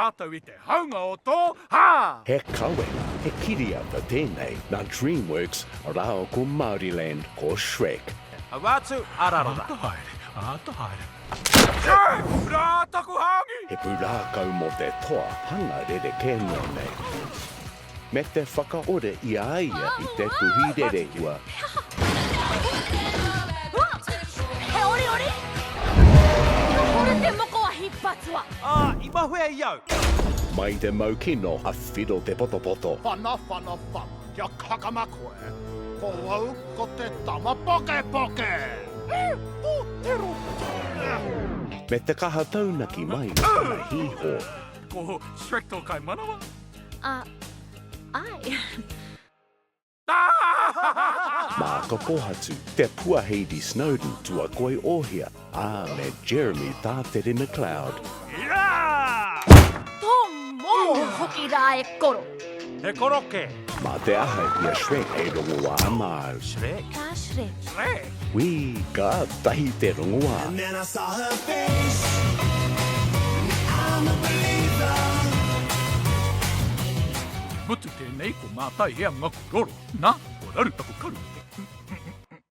rātou i te haunga o tō hā! He kawenga, he kiriata tēnei nā DreamWorks rāua ko Māoriland ko Shrek. Aua atu, ararara. Āta haere, āta haere. Shrek! Rā taku hāngi! He pūrākau mō te toa hanga rerekē noa nei. Me te whakaore i a ia i te puhi rerehua. He oriori? Ka hore te moko ahi patua. Ā, i mahue i au. Mai te mau kino a Whiro te potopoto. Whana whana whana kia kakama koe, ko au ko te tama pokepoke! He pōtero! Me te kaha taunaki mai i tana hīho. Ko Shrek tō kaimanawa? A, āe. Māka Pōhatu, Te Pua Heidi Snowden, Tuakoi Ohia, ā, me Jeremy Tātere McLeod. Tō momo hoki rā e koro. He koroke. Mā te aha i a Shrek hei rongoā māu. Shrek? Tā Shrek. Shrek? Wī, kātahi te rongoā. And then I saw her face I'm a believer. Mutu tēnei ko Mātai hea ngaku roro, na, kua raru taku karu.